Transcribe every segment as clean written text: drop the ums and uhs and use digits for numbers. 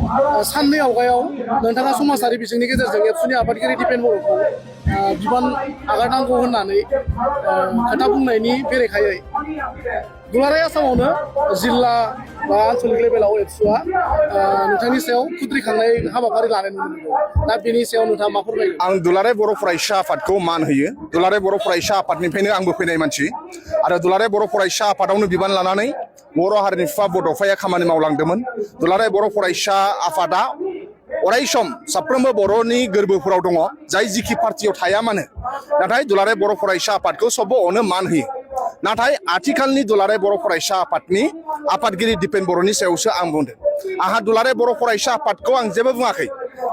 साननै आवगायाव नोंथाङा समाजारि बिजोंनि गेजेरजों एबसुनि आफादगिरि दिपेन बर'खौ बिबान नागारनांगौ होननानै खोथा बुंनायनि बेरेखायै दुलाराय आसामावनो जिल्ला बा आनसलिक लेभेलाव एबसुआ नोंथांनि सायाव खुद्रिखांनाय हाबाफारि लानाय नुनो मोनदों। दा बेनि सायाव नोंथाङा मा फोरमायगोन? आं दुलाराय बर' फरायसा आफादखौ मान होयो। दुलाराय बर' फरायसा आफादनिफ्रायनो आंबो फैनाय मानसि आरो दुलाराय बर' फरायसा आफादावनो बिबान लानानै बर' हारिनि बिफा बड'फाया खामानि मावलांदोंमोन। दुलाराय बर' फरायसा आफादा अरायसम साफ्रोमबो बर'नि गोरबोफोराव दङ, जाय जिखि पार्टियाव थाया मानो। नाथाय दुलाराय बर' फरायसा आफादखौ सबबो अनो मान होयो। नाथाय आथिखालनि दुलाराय बर' फरायसा आफादनि आफादगिरि दिपेन बर'नि सायावसो आं बुंदों। आंहा दुलाराय बर' फरायसा आफादखौ आं जेबो बुङाखै।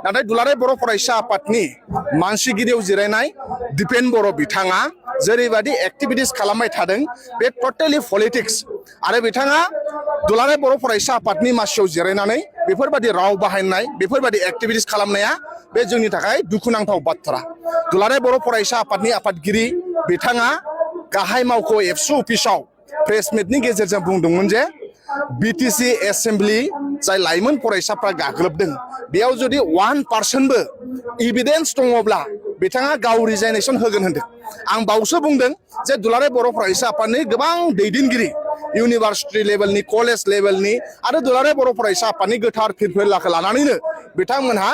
नाथाय दुलाराय बर' फरायसा आफादनि मानसिगिरियाव जिरायनाय दिपेन बर' बिथाङा जेरैबायदि एक्टिभिटिस खालामबाय थादों, बे टटेलि पलिटिक्स। आरो बिथाङा दुलाराय बर' फरायसा आफादनि मासियाव जिरायनानै बेफोरबायदि राव बाहायनाय, बेफोरबायदि एक्टिभिटिस खालामनाया बे जोंनि थाखाय दुखुनांथाव बाथ्रा। दुलाराय बर' फरायसा आफादनि आफादगिरि बिथाङा गाहाय मावख' एबसु अफिसाव प्रेस मिटनि गेजेरजों बुंदोंमोन जे बिटिसि एसेम्ब्लि जाय लाइमोन फरायसाफ्रा गाग्लोबदों, बेयाव जुदि 1% इभिडेन्स दङब्ला बिथाङा गाव रिजाइनेसन होगोन होनदों। आं बावसो बुंदों जे दुलाराय बर' फरायसा आफादनि गोबां दैदेनगिरि, इउनिभार्सिटि लेभेलनि, कलेज लेभेलनि आरो दुलाराय बर' फरायसा आफादनि गोथार फिरफिलाखौ लानानैनो बिथांमोनहा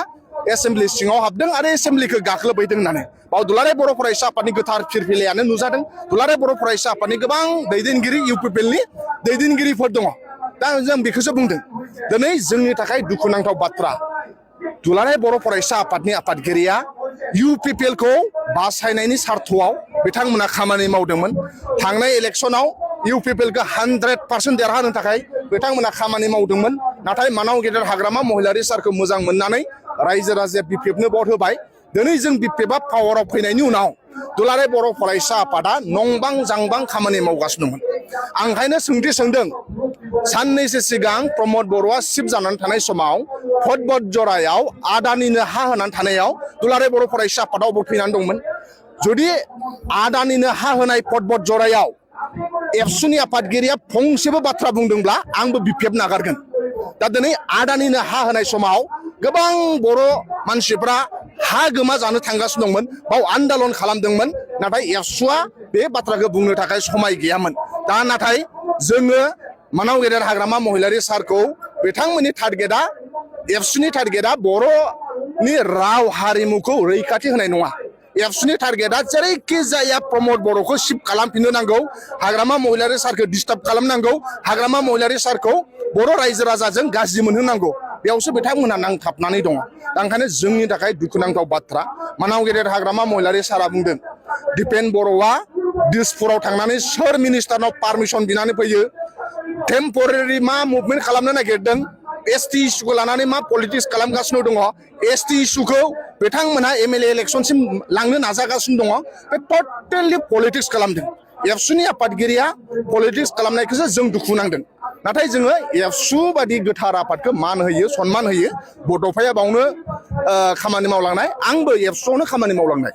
एसेम्ब्लि सिङाव हाबदों आरो एसेम्ब्लिखौ गाग्लोबहैदों होननानै। बाव दुलाराय बर' फरायसा आफादनि गोथार फिरफिलायानो नुजादों। दुलाराय बर' फरायसा आफादनि गोबां दैदेनगिरि, इउपिपिएलनि दैदेनगिरिफोर दङ। दा जों बेखौसो बुंदों। दिनै जोंनि थाखाय दुखुनांथाव बाथ्रा, दुलाराय बर' फरायसा आफादनि आफादगिरिया इउपिपिएलखौ बासायनायनि सार्थआव बिथांमोना खामानि मावदोंमोन। थांनाय इलेक्सनाव इउपिपिएलखौ 100% देरहानो थाखाय बिथांमोना खामानि मावदोंमोन। नाथाय मानाव गेदेर हाग्रामा महिलारि सारखौ मोजां मोननानै रायजो राजाया बिपिएफनो भट होबाय। दिनै जों बिपिएफआ पावाराव फैनायनि उनाव दुलाराय बर' फरायसा आफादा नंबां जांबां खामानि मावगासिनो दंमोन। आं ओंखायनो सोंथि सोंदों, साननैसो सिगां प्रमद बर'आ सिफ जानानै थानाय समाव फटबट जरायाव आदानिनो हा होनानै थानायाव दुलाराय बर' फरायसा आफादाव भट फैनानै दंमोन। जुदि आदानिनो हा होनाय फटबट जरायाव एबसुनि आफादगिरिया फंसेबो बाथ्रा बुंदोंब्ला आंबो बिपिएफ नागारगोन। दा दिनै आदानिनो हा होनाय समाव गोबां बर' मानसिफ्रा हा गोमा जानो थांगासिनो दंमोन, बाव आन्दलन खालामदोंमोन। नाथाय एबसुआ बे बाथ्राखौ बुंनो थाखाय समाय गैयामोन। दा नाथाय जोङो मानाव गेदेर हाग्रामा महिलारि सारखौ बिथांमोननि टारगेटआ, एबसुनि टारगेटआ बर'नि राव हारिमुखौ रैखाथि होनाय नङा। एबसुनि टारगेटआ जेरैखि जाया प्रमद बर'खौ सिफ खालामफिननो नांगौ, हाग्रामा महिलारि सारखौ डिस्टार्ब खालामनांगौ, हाग्रामा महिलारि सारखौ बर' रायजो राजाजों गाज्रि मोनहोनांगौ, बेयावसो बिथांमोनहा नांथाबनानै दङ। दा ओंखायनो जोंनि थाखाय दुखुनांथाव बाथ्रा। मानाव गेदेर हाग्रामा महिलारि सारा बुंदों दिपेन बर'आ दिसपुराव थांनानै सोर मिनिस्टारनाव पारमिसन बिनानै फैयो, टेम्परारि मा मुभमेन्ट खालामनो नागिरदों, एसटि इस्युखौ लानानै मा पलिटिक्स खालामगासिनो दङ, एसटि इस्युखौ बिथांमोनहा एमएलए इलेक्सनसिम लांनो नाजागासिनो दङ। बे टटेलि पलिटिक्स खालामदों। एबसुनि आफादगिरिया पलिटिक्स खालामनायखौसो जों दुखु नांदों। नाथाय जोङो एबसु बादि गोथार आफादखौ मान होयो, सनमान होयो। बड'फाया बावनो खामानि मावलांनाय, आंबो एबसुआवनो खामानि मावलांनाय।